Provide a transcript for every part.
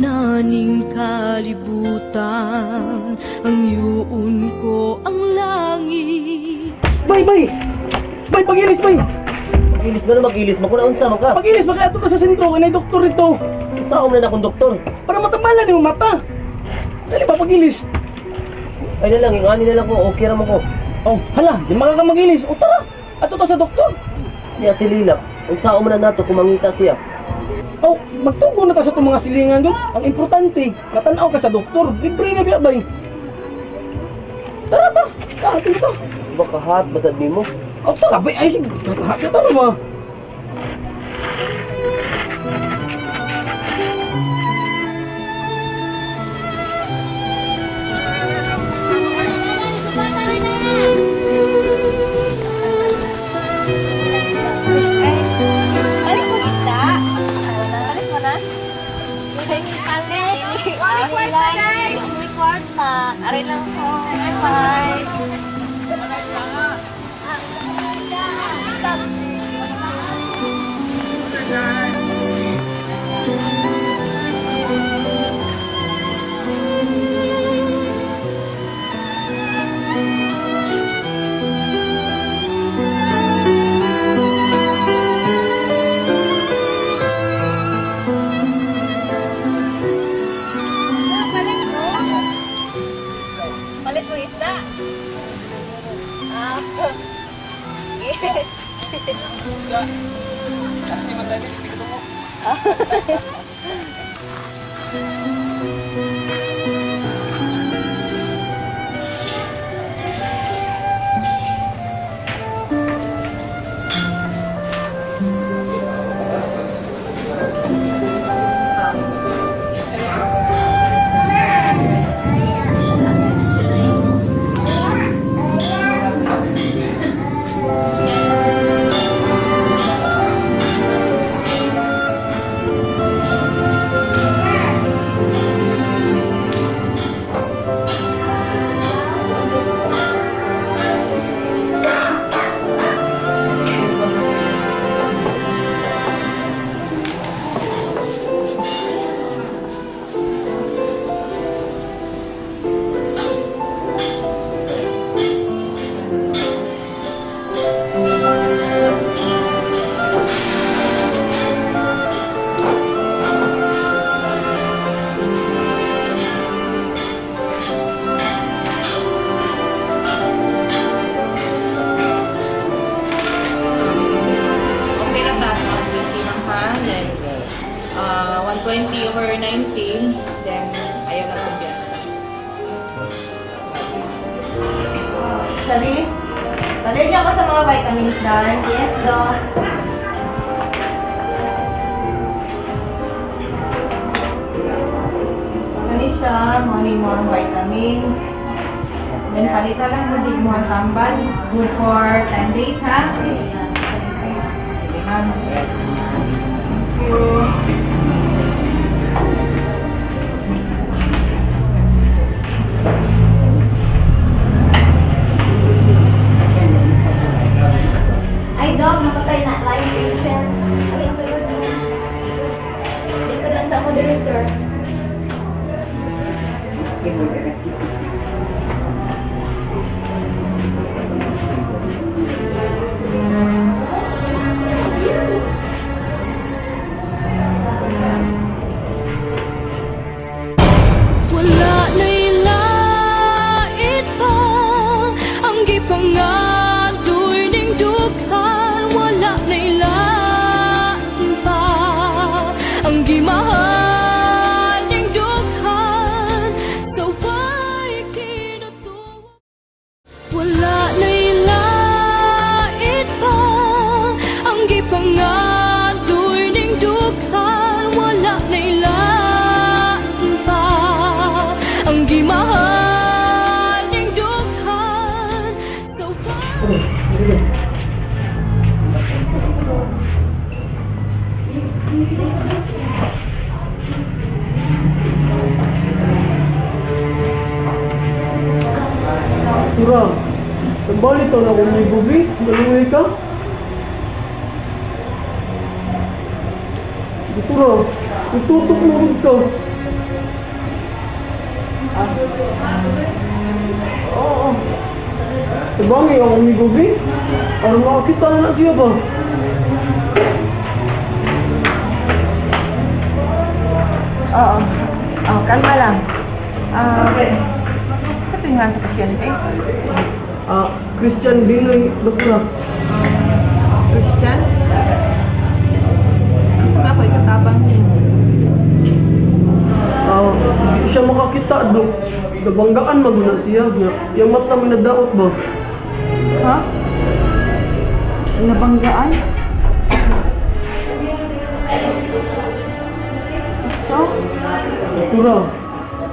na ning kalibutan. Ang yuon ko ang langit. Bay, bay! Bay, pag-ilis, bay! Mag-ilis ba na mag-ilis? Makuna unsa man ka? Pag-ilis, baka ato ka sa sentro, kanay doktor rito. Sao man na akong doktor? Para matambalan yung mata. Dali ba, pag-ilis? Ay na lang, yung ani na lang ko, okay ra mo ko. Oh, hala, di maka ka mag-ilis. O tara, ato ta sa doktor. Niya si Lila, unsa man na nato kung mangita siya. Oh, magtugo na ta sa itong mga silingan doon. Ang importante, matanaw ka sa doktor. Libre na biya, bay. Tara, tara. Tara, dito. Baka hat basad nimo. Oh, tara, bay. Ay, sige. Tara, tara ba? Ay, balik mo isda. Balik mo na. Palit. Kwarta, guys. May kwarta. Aray lang ko. Bye. Palit mo. Palit mo isda. Ah. Okay lang ba? 120 lang ha. Then, 120 over 90. Then, ayaw na kumpiyansa. Charisse, allergy ako sa mga vitamins dahil. Yes, Doc. Ano siya, mga more vitamins. Then, palitan lang mo, di mo ang tambal. Good for 10 days, ha? Sige, ma'am. Thank you. Ay, Dok, napatay na. Live patient. Ay, sir. Dito lang sa ako diri, sir. Wala na'y lait pa ang gipangadoy ning dughan. Wala na'y lain pa ang gimahal ning dughan. Sa way kinutuwa. Wala na'y lait pa ang gipangadoy ning dughan. Wala na'y lain pa ang gimahal ning dughan. Sa way Sura, tambali to na kung may bubi. Maluwi ka. Doktora, itutok mo rin ka. Ah. Oo. Tabangi ang amigo, be. Aron makakita na na siya ba? Oo. Oh, kalma lang. Ah, sa tingnan sa pasyente? Ah, Christian Binoy, doktora. Christian? Ano sa ba ako ikatabang niyo? Ah, di siya makakita, dok. Nabanggaan maguna siya. Nga, Yang mata may nadaot ba? Ha? Nabanggaan? So? Doktora,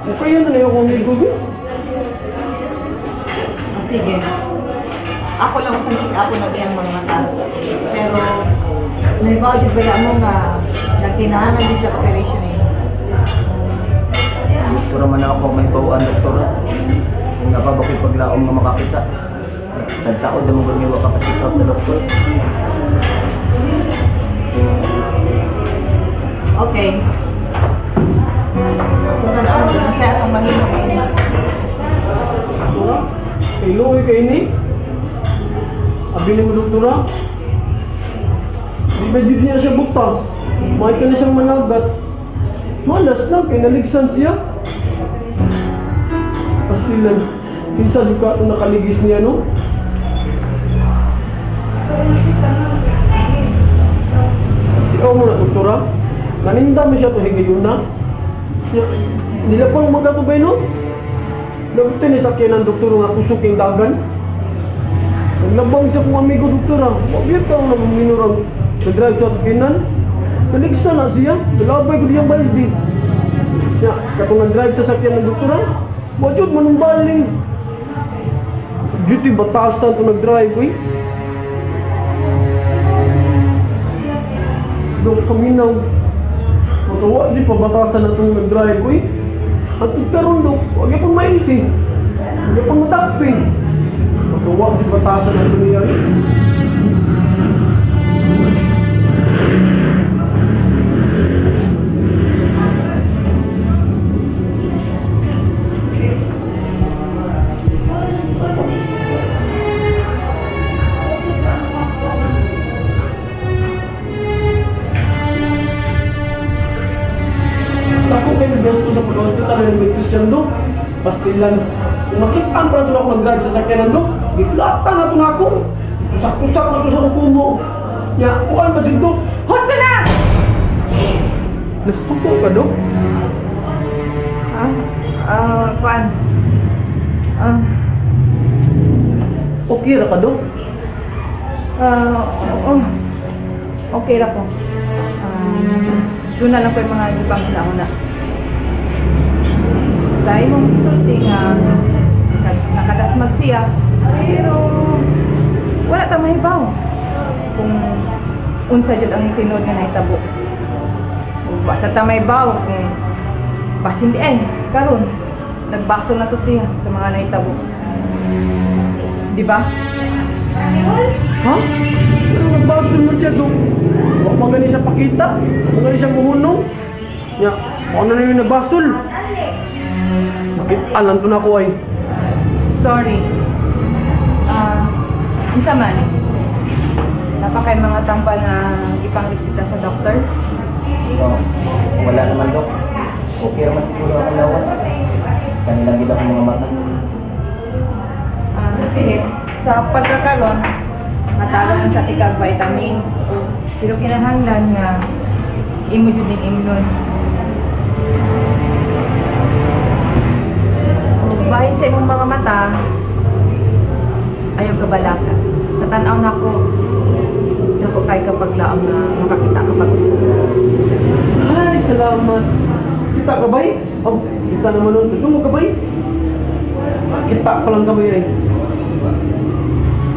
okay na na yung amigo, be. Ah, sige. Ako lang sa ako na iyang mga mata. Pero, may budget ba mo nga nagkinahanan din siya operation eh. Gusto raman ako may bawaan, doktora. Kung napa ba ko'y paglaom nga makakita. Nagtaod na mo gud nga wa ka out sa doktor. Okay. Kung ano ang sa atong mahimo eh. Doktora, kay Louie kay ni. Abi ni mo, doktora. Di ba jud niya siya bukta? Bakit ka na siyang managat? Malas lang, kay naligsan siya. Pastilan, kinsa jud ka itong nakaligis niya, no? Ikaw mo na, doktora. Naninda mo siya ito higayon na. Nila pang magatubay, no? Dapat ni sakyan ng doktor nga kusok yung dagan. Naglabang siya kong amigo doktor ah. Wabiyat ka na minurang nag-drive sa kinan. Naligsa na siya. Nalabay ko diyang baldi. Ya, katong nag-drive sa sakyan ng doktor ah. Wajud manumbaling. Duty batasan to nag-drive eh. Dok paminaw. Matawa di pa batasan na itong nag-drive eh. At karon dok, wag pang mailti. Wag pang matakpi. Matawa di batasan na ito niya eh. Ako kayo gasto sa pag-hospital ng may Christian do. Pastilan. Kung nakitaan pa na ito ako nag-drive sa sakyanan do, giflatan na ito na ako. Tusak-tusak na ito sa kumo. Ya, kuan ba dito? Hosto na! Nasuko ka do? Ah, ah, kuan. Ah, Okay ra ka do? ah, oo. Okay ra ko. Ah, doon na lang ko yung mga ibang una-una. Sa imong isulti nga bisag nakadasmag siya, pero wala ta mahibaw kung unsa jud ang tinuod nga nahitabo. Ug wa sa ta mahibaw kung basin di ay karon nagbaso na to siya sa mga nahitabo. Di ba? Ha? Pero nagbason man siya do. Wa pa gani siya pakita. Wa gani siya muhunong. Ya, ano na yung nagbasol? Bakit alam to na ako ay. Sorry. Ah, unsa man? Napakay mga tambal na ipangresita sa doktor. No, wala naman, dok. Okay raman siguro akong lawas. Kanilang gid akong mga mata. Ah, sige, sa pagkakaron, matalo lang sa tikag vitamins. Pero kinahanglan nga imo jud ning imnon. Ug Bahin sa imong mga mata, ayaw kabalaka. Sa tan-aw nako, dako kay kapag laom na makakita ka pag usab. Ay, salamat. Kita ka bay? Oh, kita naman nun. Tungo ka bay? Ah, kita pa lang kami ay.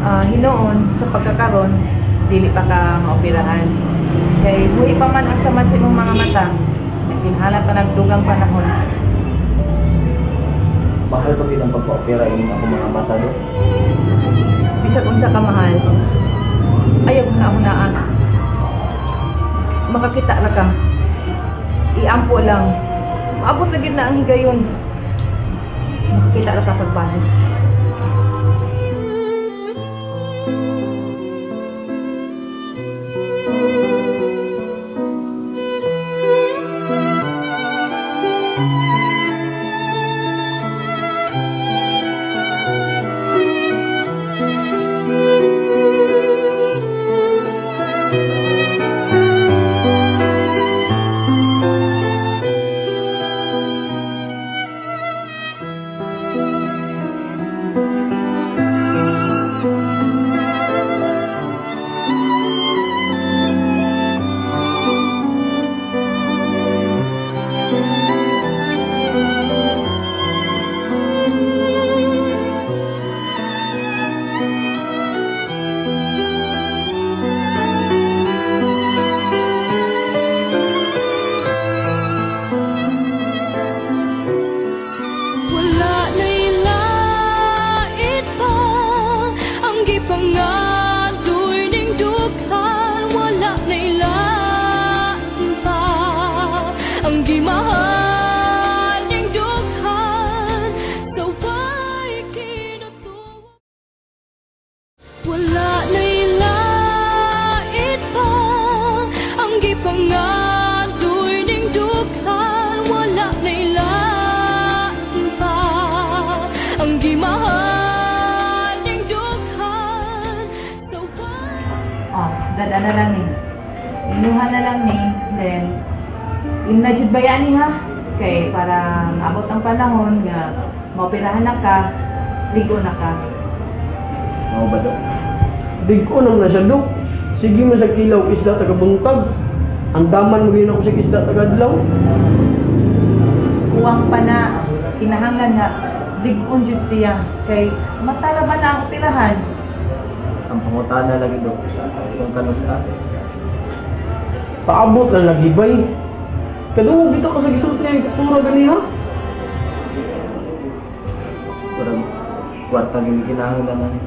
Ah, hinuon sa pagkakaron dili pa ka maoperahan kay buhi pa man ang sama sa imong mga mata nagkinhala pa nagdugang panahon. Mahal pa gid ang pagpa-opera ining akong mga mata, dok. Bisag unsa ka mahal, ayaw na hunaan makakita ra ka. Iampo lang. Maabot na gyud na ang higayon. Makakita ra sa pagbalik. Wala na'y lait pa ang gipangadoy ning dughan. Wala na'y lain pa ang gimahal ning dughan. Sa way kinutuwa. Wala na'y lait pa ang gipangadoy ning dughan. Wala na'y lain pa ang gimahal ning dughan. Sa way Oh, dada na lang ni. Inuha na lang ni. Then, imna jud ba yan ni ha? Kay para maabot ang panahon nga maoperahan na ka, ligo na ka. Mao ba, Dok? Big-o naman na siya, Dok. Sige man sa kilaw isda taga buntag. Ang daman mo gina ako sa isda taga adlaw. Kuwang pa na, kinahanglan nga ligon jud siya kay matara ba na ang operahan? Ang pangutana lagi, Dok. Kung kanus-a. Paabot lang lagi bay. Kadungog kita ko sa gisulti ang doktora ganiha. Parang kwarta gyud kinahanglan na ni.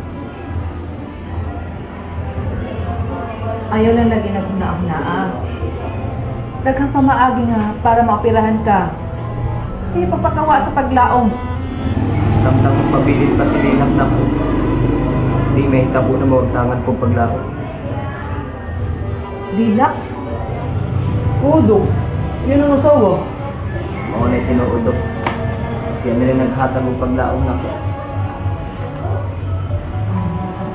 Ayaw lang lagi naghuna-hunaa. Daghang pamaagi nga para maoperahan ka. Kaya papakawa sa paglaom. Samtang magpabilin pa si Linap na ko. Di may hitabo na mauntangan kong paglaom. Dilak, Oo, Dok. Yan ang asawa. Mao na tinuod, Dok. Siya na rin naghatag og paglaom nako.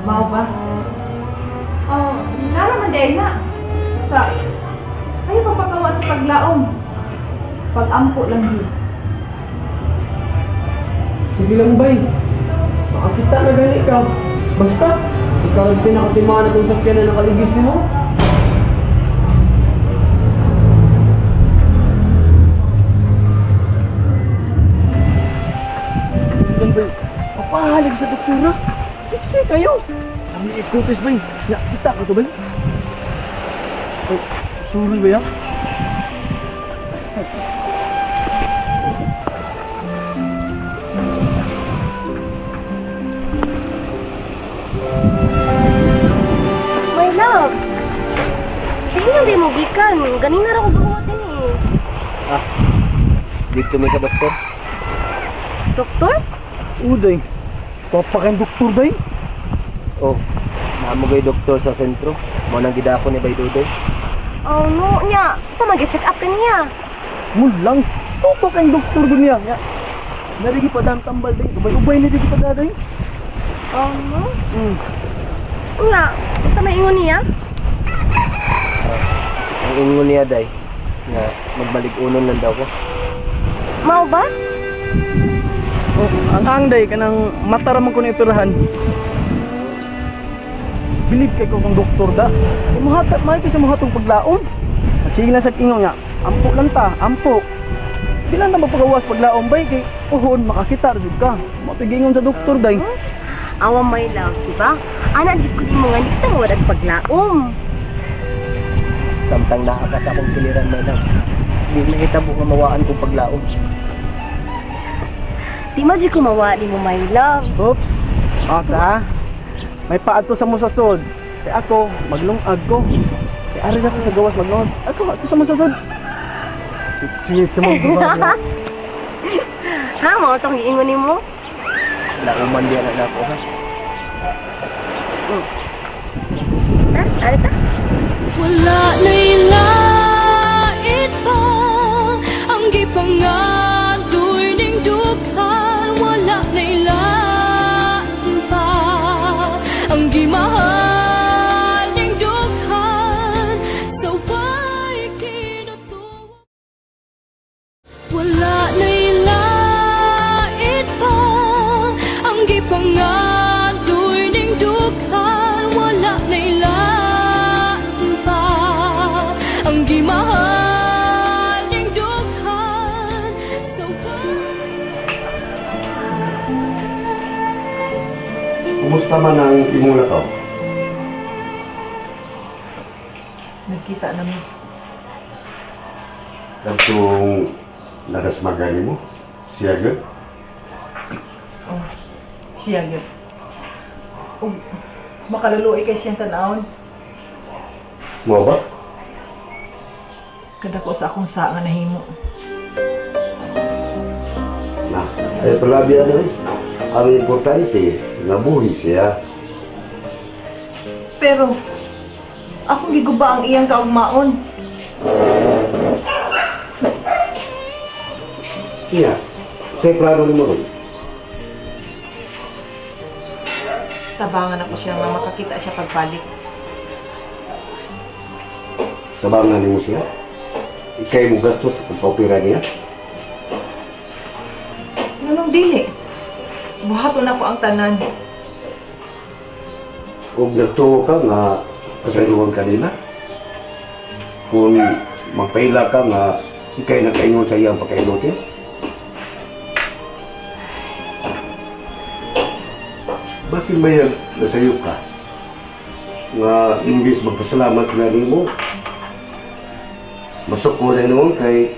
Mao ba? Oh, naraman dahil na. Sa, ayaw papakawa sa paglaom. Pag-ampo lang yun. Sige lang bay. Makakita na gani ka. Basta, ikaw ang pinakatimaan itong sakyan na nakaligis nimo. Sige lang bay. Papahalig sa doktora. Siksi kayo. Ang ikutis bay. Nakita ko to bay. Oh, sorry ba yan? My love, tingnan di mo gikan. Ganina ra ko buhatin eh. Ah, dito may ka, Doktor. Doktor? Uday. Papakain doktor bay. Oh, naamo kay doktor sa sentro. Mao nang gidako ni Bay Dudoy. Oh no, nya. Sa mag-check up ka niya. Mulang. Papakain doktor dun niya. Ya. Narigi pa dang tambal day. Ubay-ubay na digi pa daday. Oh no? Nya, sa may ingon niya? Ang ingon niya day nga magbalik-unon lang daw ko. Mao ba? Oh, ang angday kanang mata ra man ko na ipirahan. Bilib kay ko kang doktor da. Kay Muhatag may kay sa muhatong paglaon. At sige lang sa ingon nga, ampo lang ta, ampo. Di lang na magpagawas paglaon bay kay uhon makakita ra jud ka. Mapigingon sa doktor day. Awa my love, di ba? Ana jud ko nimo nga di kita mawadag paglaom. Samtang naa ka sa akong kiliran man lang. Di mahitabo nga mawaan kong paglaom. Di man jud ko mawa nimo my love. Oops. Ata. May paadto sa mo sa sod. Kay ako maglungag ko. Kay ari na ko sa gawas maglungag. Ako ato sa mo sa sod. Sweet sa mga babae. Ha, mao tong giingon nimo? Lauman diya na nako ha. Ha, ari ta. Wala na'y lait pa ang gipangadoy ning dughan. Wala na'y lain pa ang gimahal ning dughan. Sa way kinutuwa. Wala na'y lait pa ang gipangadoy ning dughan. Wala na'y lain pa ang gimahal ning dughan. Sa way Kumusta man ang imong lakaw? Nagkita namin. Katong nadasmagan nimo? Siya gyud? Oh, siya gyud. Ug makaluluoy kay siyang tanawon. Mo ba? Kadako sa akong saa nga nahimo. Na, ay palabi ano eh. Ang importante, nabuhi siya. Pero akong giguba ang iyang kaugmaon. Iya, sa plano nimo ron. Tabangan ako siya nga makakita siya pagbalik. Tabangan nimo siya. Ikay mo gastos sa pagpaopera niya. Nganong dili? Buhaton ako ang tanan. Ug nagtuo ka nga pasayloan ka nila. Kung magpaila ka nga ikay nakaingon sa iyang pagkainutin. Basin ba yan nasayo ka? Nga imbis magpasalamat na nimo, masuko na noon kay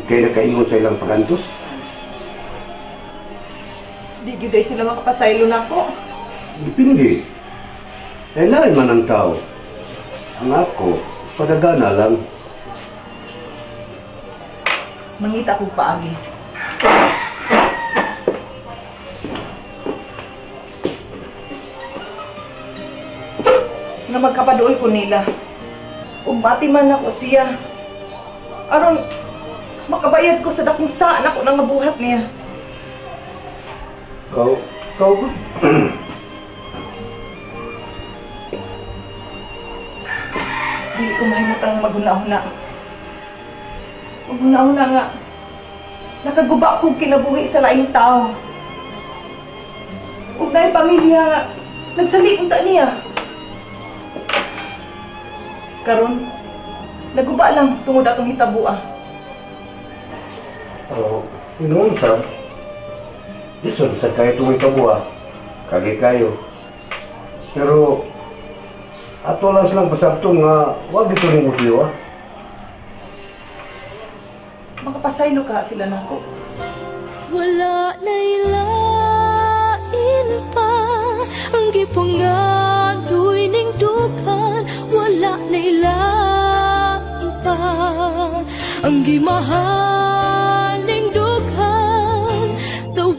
ikay nakaingon sa ilang pagantos. Di gyud ay sila makapasaylo nako. Depende. Eh, lain man ang tao. Ang ako, padagana lang. Mangita kog paagi. Nga magkapaduol ko nila. Ug bati man ako siya. Aron makabayad ko sa dakong saan ako nang nabuhat niya. Kau, kau ba? Dili ko mahimutang maghuna-huna. Maghuna-huna nga. Nakaguba kong kinabuhi sa laing tao. Ug dahil pamilya nga, nagsalit unta niya. Karon, naguba lang tungod atong hitabua. Oo, inuun sab. Ison sa kayo tungoy kabuha. Kagi kayo. Pero, ato lang silang pasabtong nga wag dito ning motiwa. Makapasaylo ka sila nako. Wala na'y lain pa ang gipangadoy ning dughan. Wala na'y lain pa ang gimahal ning dughan. Sa